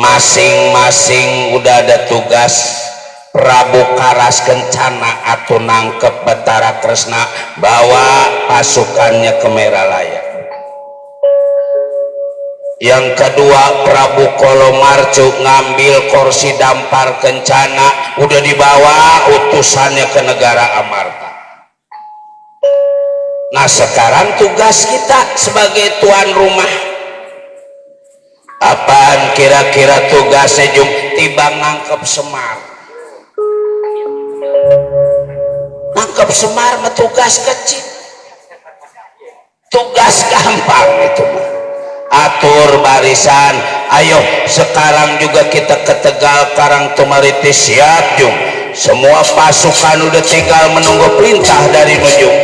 masing-masing udah ada tugas. Prabu Karas Kencana atau nangkep Betara Kresna, bawa pasukannya ke Meralaya. Yang kedua, Prabu Kolomarcu ngambil kursi Dampar Kencana, udah dibawa utusannya ke negara Amarta. Nah sekarang tugas kita sebagai tuan rumah, apaan kira-kira tugasnya Jum? Tibang nangkep Semar. Nangkep Semar mah tugas kecil, tugas gampang itu mah. Atur barisan, ayo sekarang juga kita ke Tegal Karang Tumaritis, siap Jum. Semua pasukan udah tinggal menunggu perintah dari Nujum.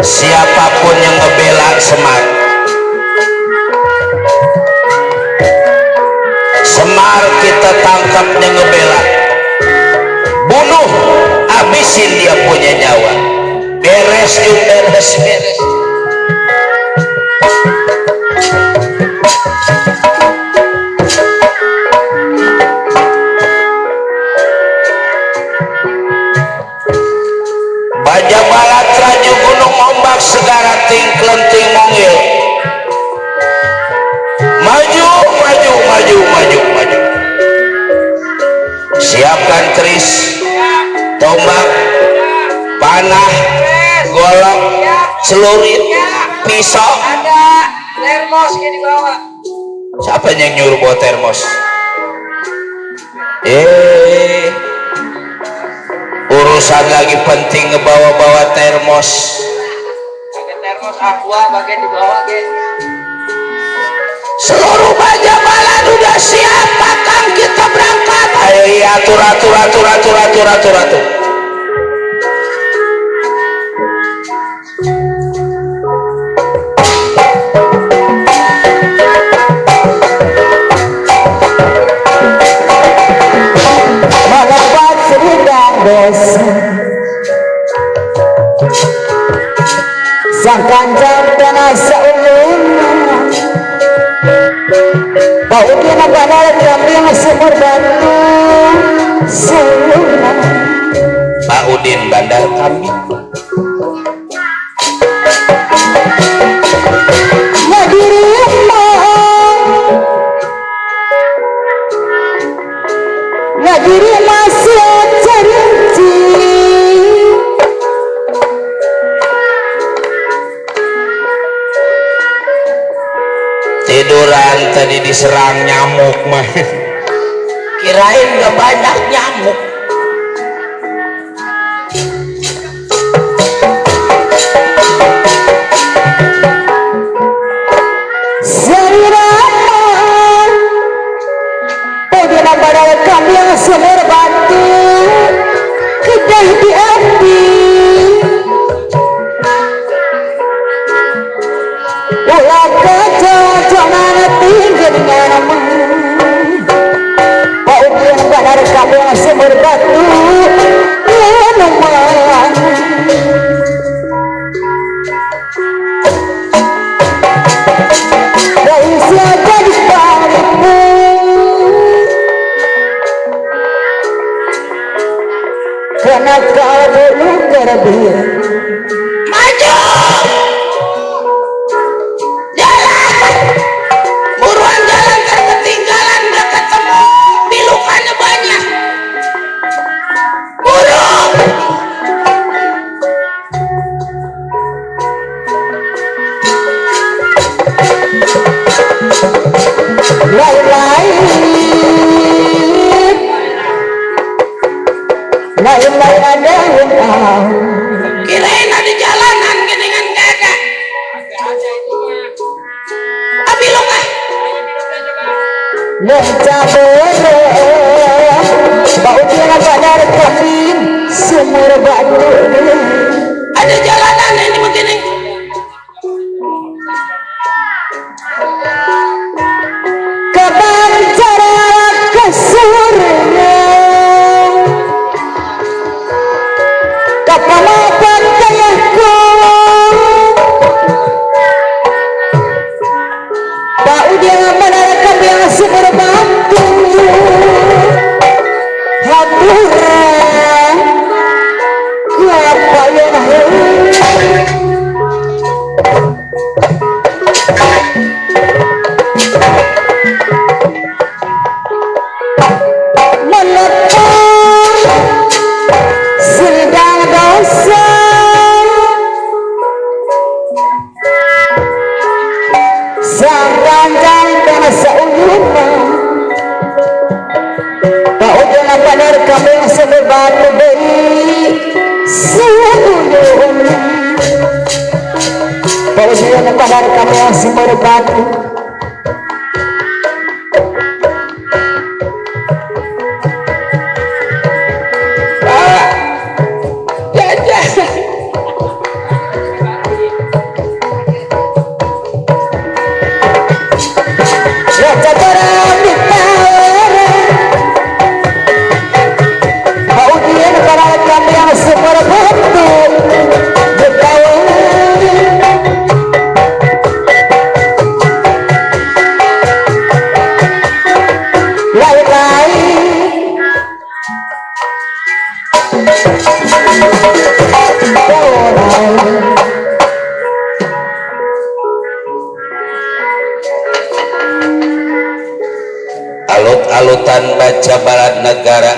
Siapapun yang ngebela Semar, Semar kita tangkap dan ngebela, bunuh, habisin dia punya nyawa. Beres Jum, beres. Baja balat raju gunung ombak segara tingklenting mongil. Maju. Siapkan keris, tombak, panah, golok, celurit, pisau. Ada termos yang dibawa. Siapa yang nyuruh bawa termos? Urusan lagi penting ngebawa-bawa termos. Pakai termos aqua bagian dibawa gen. Seluruh baja balan udah siap, Kakang, kita berangkat. Ayo iya, atur. Melepas sedang dosa sang kanjang tanah seulung bau kena badal kambing sumur batu sulungan. Pak Udin bandar kambing. Ngagiri masih cerinci Tiduran tadi diserang nyamuk mah. Kirain gak banyak nyamuk. sumur batu kedah di api ulah kaca jangan tinggi dengan bau yang benar kamu sumur batu lumayan dari siapa di bawahmu karena kau belum terbiar Maju! Jalan! Buruan jalan, ketinggalan, gak ketemu. Pilukannya banyak. Burung! lain ada yang tahu Kirain ada jalanan gedengan kagak. Ada itu mah. Tapi lu kah? mencabelo bau tiang badar kambing sumur batu Ada jalanan ini begini. kabar jarak ke surga kapalapan kayahku dan kami yang simulkan alut-alutan baca balad negara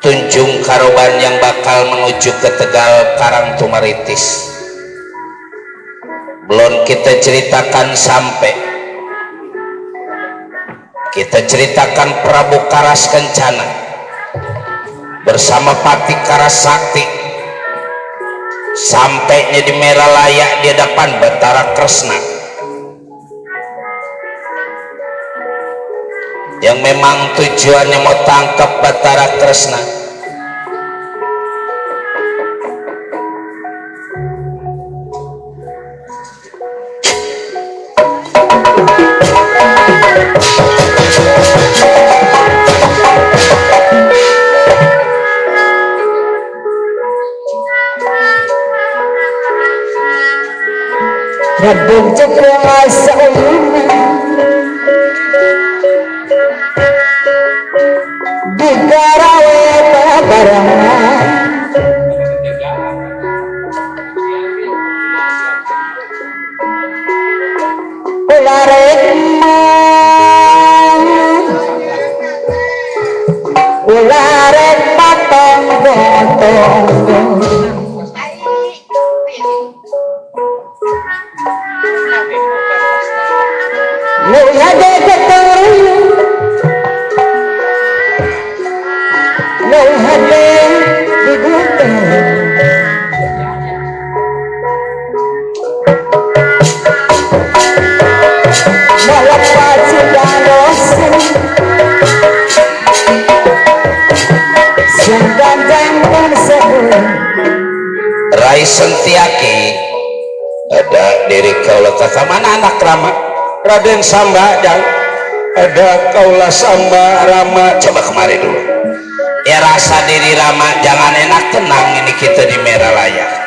tunjung karoban yang bakal menuju ke Tegal Karang Tumaritis. Belum kita ceritakan sampai kita ceritakan Prabu Karas Kencana bersama Pati Karas Sakti sampainya di Meralaya di hadapan Batara Kresna yang memang tujuannya mau tangkap Batara Kresna. Rabbun cekung asa di garawe babarangan ularek patong botong Rai Sentiaki ada diri kaula mana anak Rama Raden Samba dan ada kaula Samba Rama coba kemari dulu ya rasa diri Rama jangan enak tenang ini kita di Meralaya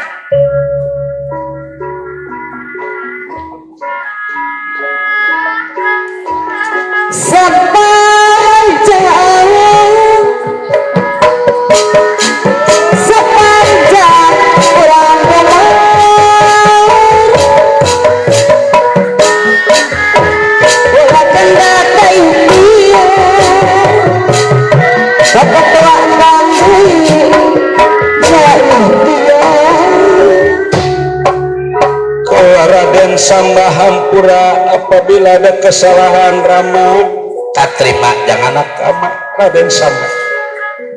Samba hampura apabila ada kesalahan Rama tak terima jangan nakama Raden Samba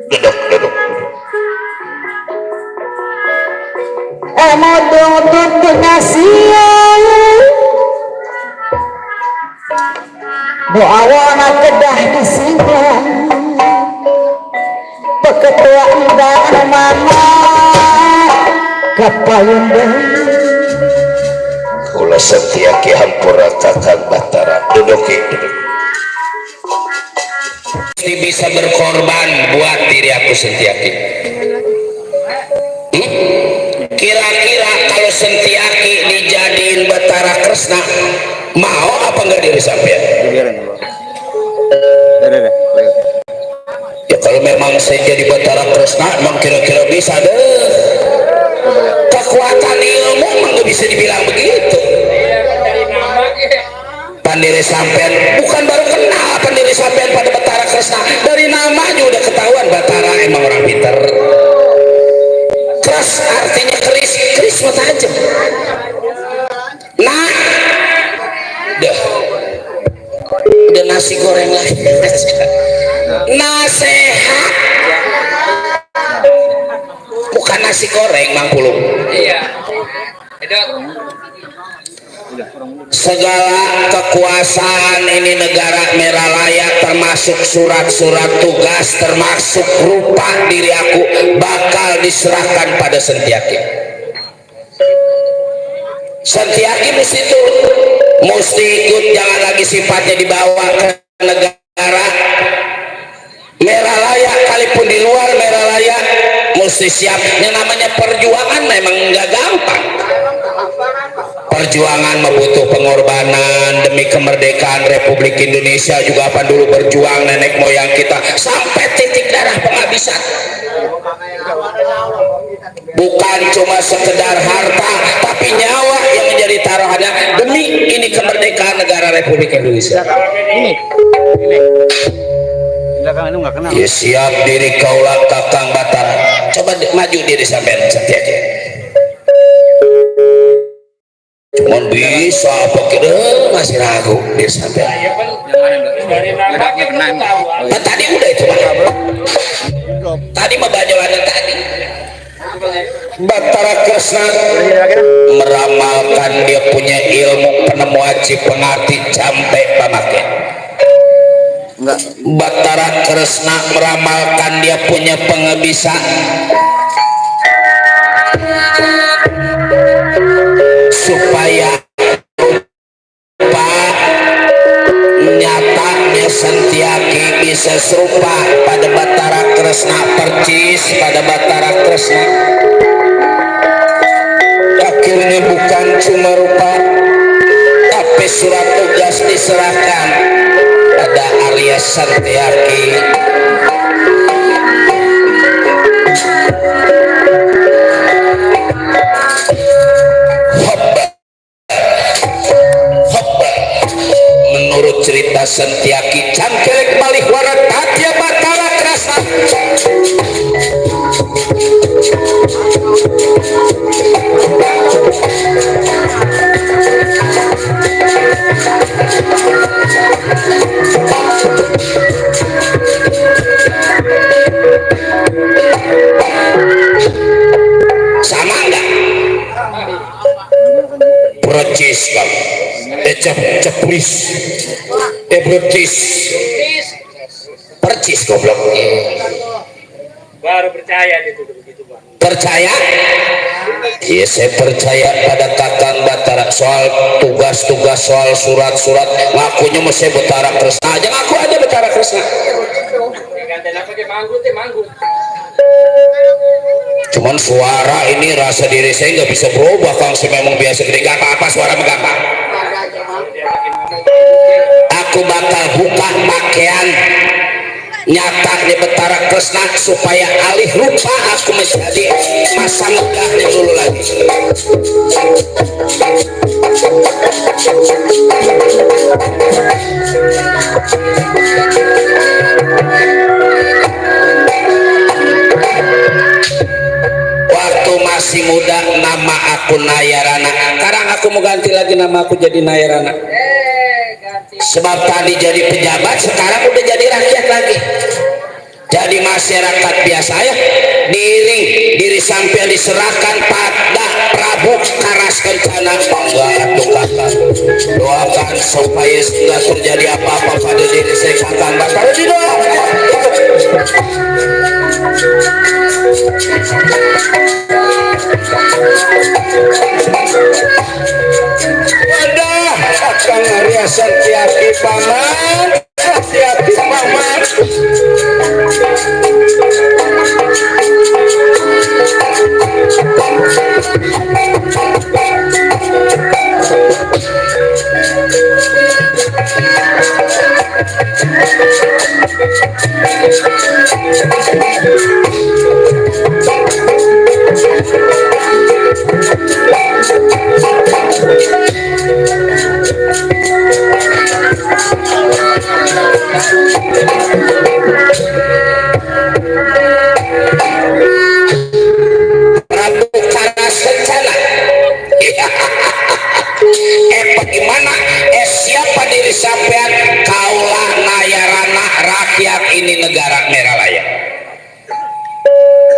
duduk duduk ngasih doawana kedah disinggah peketua dan mama kapayun Kula Sentiaki hampura Kakang Batara duduk ini bisa berkorban buat diri aku Sentiaki kira-kira kalau Sentiaki dijadiin Batara Kresna mau apa enggak diri sampean ya kalau memang saya jadi Batara Kresna emang kira-kira bisa deh kekuatan ilmu emang gak bisa dibilang begitu Pandiri sampean bukan baru kenal Pandiri sampean pada Batara Kresna dari namanya udah ketahuan Batara emang orang pinter keras artinya keris mah tajam nah udah nasi goreng lagi nasehat bukan nasi goreng Mang Pulung iya itu segala kekuasaan ini negara Meralaya, termasuk surat-surat tugas, termasuk rupa diri aku, bakal diserahkan pada Sentiaki. Sentiaki mesti turun, mesti ikut, jangan lagi sifatnya dibawa ke negara Meralaya, kalipun di luar Meralaya mesti siap. Yang namanya perjuangan memang nggak gampang. Perjuangan membutuh pengorbanan demi kemerdekaan Republik Indonesia. Juga apa dulu berjuang nenek moyang kita sampai titik darah penghabisan. Bukan cuma sekedar harta, tapi nyawa yang menjadi taruhannya demi ini kemerdekaan negara Republik Indonesia. Ya siap diri kaulah Kakang Batara. Coba maju diri sampai nanti aja. Cuman bisa apa kira masih ragu diri sampai. Tadi udah itu Pak. Tadi mah banyolannya tadi. Batara Kresna meramalkan dia punya ilmu penemu aji pengerti sampai pamakai. Batara Kresna meramalkan dia punya pengebisa supaya rupa nyatanya Sentiaki bisa serupa pada Batara Kresna, percis pada Batara Kresna. Akhirnya bukan cuma rupa, tapi surat tugas diserahkan pada Arya Sentiaki. Menurut cerita Sentiaki, cangkelek balik warat Tatya Batara Kresna. Sama enggak? Percis kan? Cepris. Percis. Percis goblok. Baru percaya itu begitu Bang. Percaya? Iya saya percaya pada Kakang Batara. Soal tugas-tugas, soal surat-surat, ngakunya masih Batara Kresna aja, ngaku aja Batara Kresna. Cuman suara ini rasa diri saya nggak bisa berubah Kang, saya memang biasa gede, gak apa-apa suara gampang. Aku bakal buka pakaian nyata di Batara Kresna supaya alih rupa aku menjadi masa megahnya dulu lagi. Waktu masih muda nama aku Nayarana, sekarang aku mau ganti lagi nama aku jadi Nayarana. Sebab tadi jadi pejabat, sekarang udah jadi rakyat lagi, jadi masyarakat biasa ya. Diri sampai diserahkan pada Prabu Karas Kencana. Enggak tuh kakak, doakan supaya tidak terjadi apa-apa pada diri saya Kakang Batara, didoakan. Wadah, Kakang Arya Sentiaki paman, Sentiaki paman. Prabu Karas Kencana. Bagaimana? Siapa diri sampean? Kaulah Nayarana, rakyat ini negara Meralaya.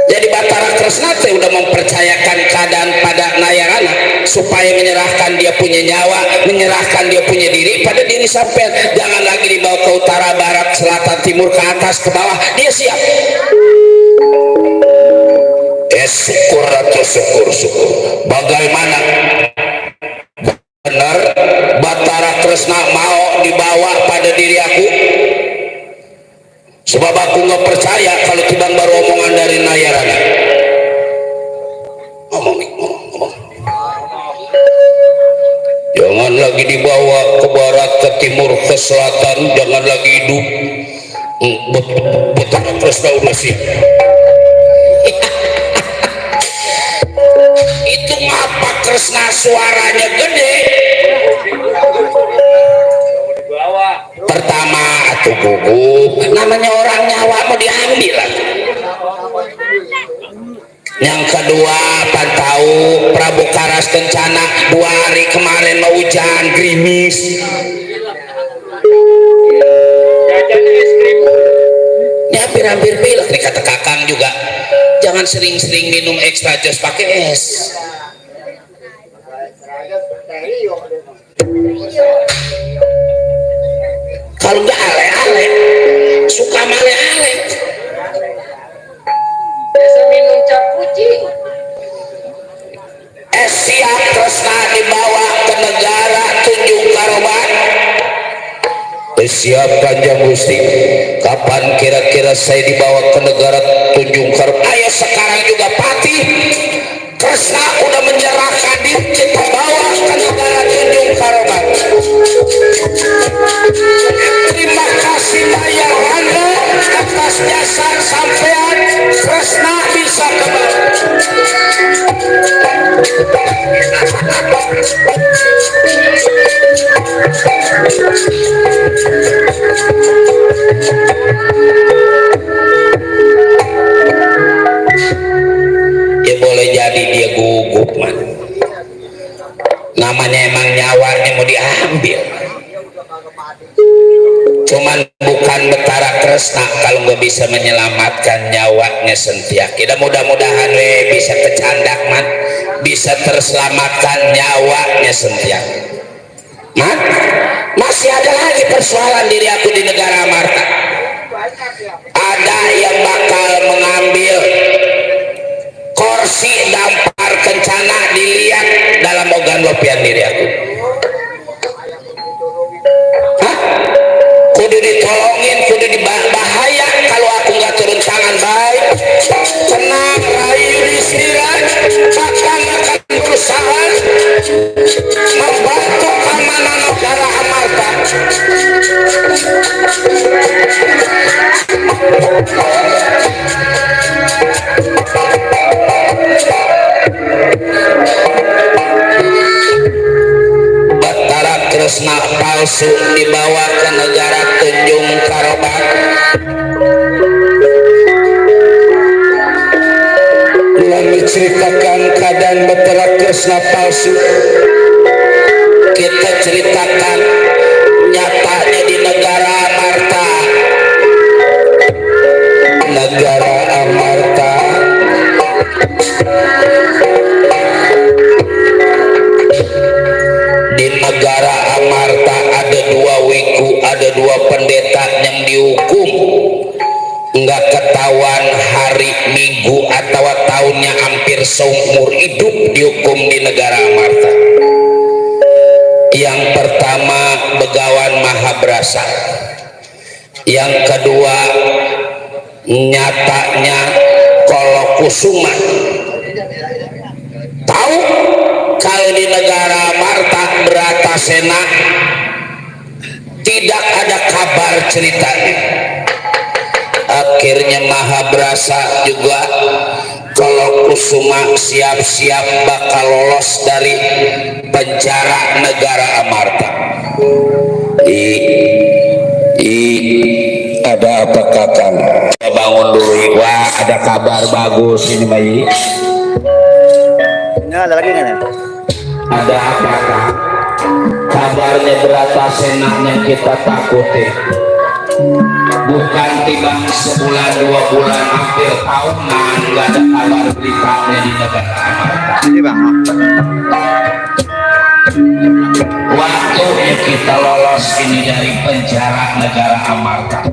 Jadi Batara Kresna udah mempercayakan keadaan pada Nayarana. supaya menyerahkan dia punya nyawa, menyerahkan dia punya diri pada diri sampean. Jangan lagi dibawa ke utara, barat, selatan, timur, ke atas, ke bawah. Dia siap. Syukur atau syukur. Bagaimana benar Batara Kresna mau dibawa pada diri aku? Sebab aku nggak percaya kalau tibang baru omongan dari Nayarana. Ngomong. Jangan lagi dibawa ke barat, ke timur, ke selatan. Jangan lagi hidup. Batara Kresna udah siap. Itu ngapa Kresna suaranya gede? Pertama atuh gugup, namanya orang nyawa mau diambil lah. Yang kedua pantau Prabu Karas Kencana 2 hari kemarin mau hujan gerimis. Ini hampir-hampir pilek nih kata kakang juga. Jangan sering-sering minum extra jus pakai es. Kalau nggak ale-ale, suka male-ale. Biasa minum cap kucing. Siap Kresna dibawa ke negara Tunjung Karoban. Siap Kanjeng Gusti. Kapan kira-kira saya dibawa ke negara Tunjung Karoban? Ayo sekarang juga Patih. Kresna udah menyerahkan diri, kita bawa ke negara Tunjung Karoban. Terima kasih Nayarana atas jasa sampean. Kresna bisa kembali. Ya boleh jadi dia gugup man. Namanya emang nyawanya mau diambil. Cuman bukan Batara Kresna kalau nggak bisa menyelamatkan nyawanya Sentiaki. Dan mudah-mudahan bisa kecandak man, bisa terselamatkan nyawanya Sentiaki. Man, masih ada lagi persoalan diri aku di negara Amarta. Ada yang bakal mengambil kursi Dampar Kencana dilihat dalam ogan lopian diri aku. Hah? Kudu ditolongin, kudu dibahaya kalau aku nggak turun tangan baik. Tenang, Rayu Yudhistira akan berusaha membantu keamanan negara Amarta. Batara Kresna palsu dibawa ke negara Tunjung Karoban. Lalu ceritakan keadaan Batara Kresna palsu. Kita ceritakan nyatanya di negara Amarta. Negara Amarta. Di negara Amarta ada 2 wiku, ada 2 pendeta yang dihukum nggak ketahuan hari, minggu atau tahunnya, hampir seumur hidup dihukum di negara Amarta. Yang pertama Begawan Mahabrasa, yang kedua nyatanya Kolokusuma. Tahu kalau di negara Amarta Bratasena tidak ada kabar ceritanya. Akhirnya Mahabrasa juga Kolokusuma siap-siap bakal lolos dari penjara negara Amarta. Ada apa kakang? Bangun dulu. Wah, ada kabar bagus ini bayi. Ada lagi nggak? Ada apa kak? Kabarnya Bratasena kita takuti. Bukan tiba sebulan 2 bulan, hampir tahunan nggak ada kabar beritanya di negara Amarta. Waktunya kita lolos ini dari penjara negara Amarta.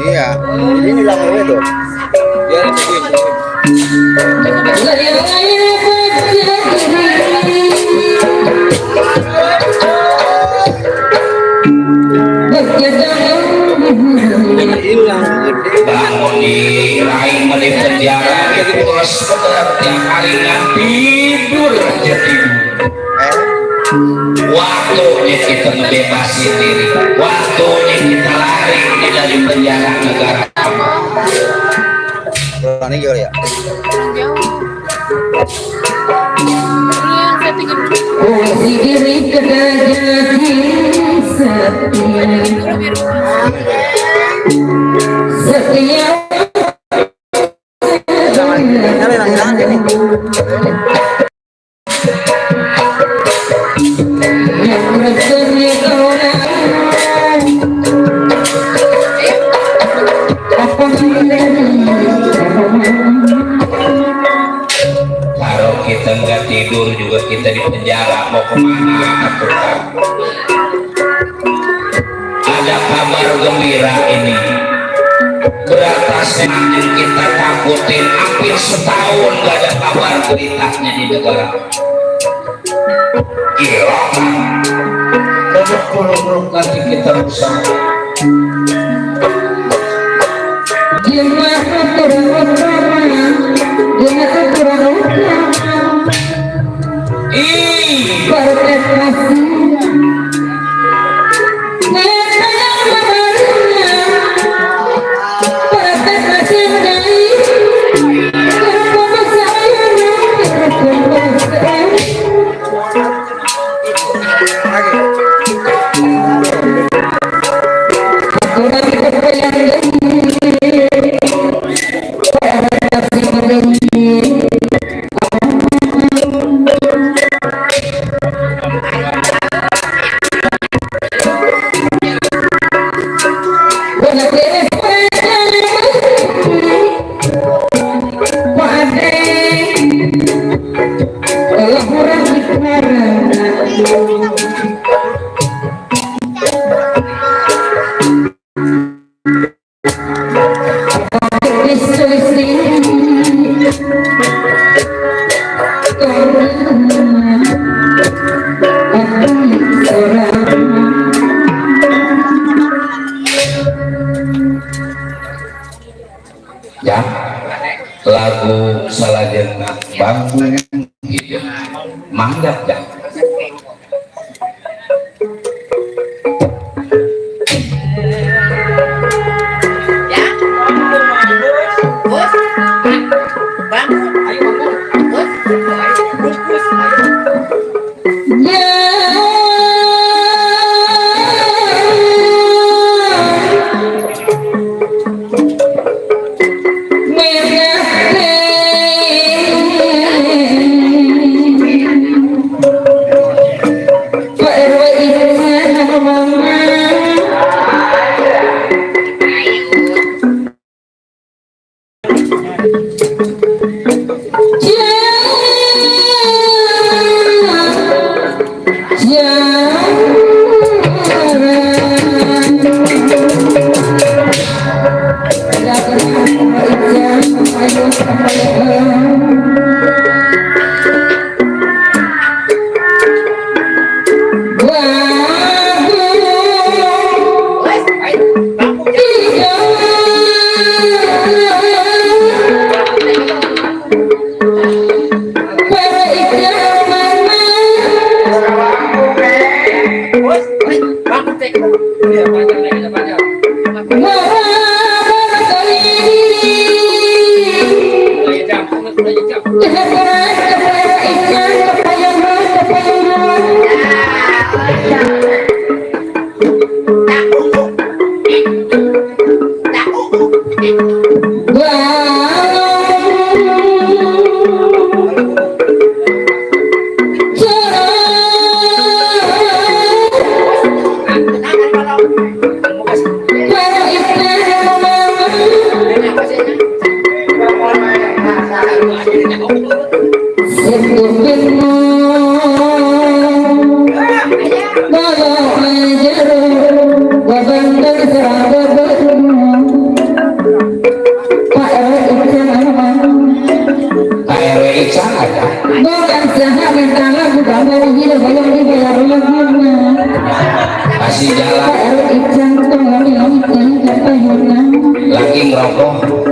Iya, ini lagu itu. Biar bangun di rahim di penjara terus tiap hari tidur aja tidur. Waktunya kita ngebebasin diri, waktunya kita lari dari penjara negara. ini jual ya. Kalau kita nggak tidur juga kita di penjara, mau kemana atuh? Ada kabar gembira ini, beratas yang kita takutin hampir setahun gak ada kabar beritanya di negara. Gila, buruk-buruk nanti kita bersama. Ya, lagu Salajengna Bangun Hidup manggap ya. KRW Icang ada kasih jalan lagi ngerokok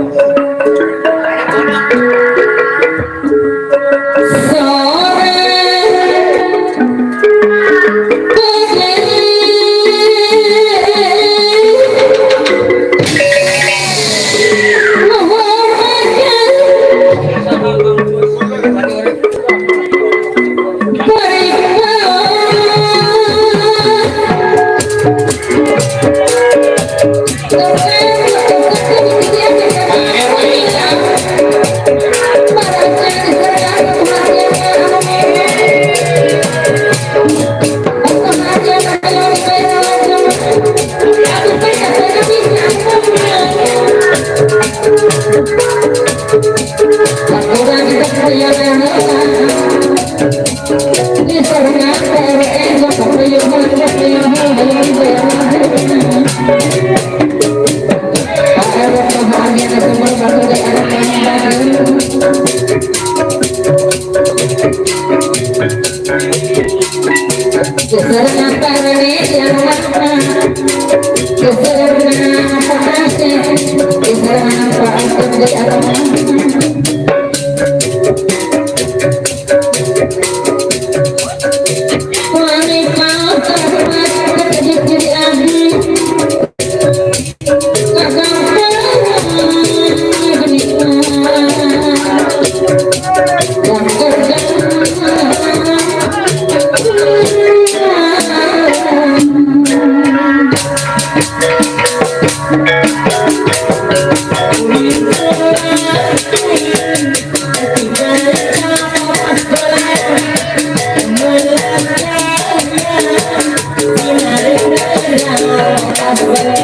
Terima kasih.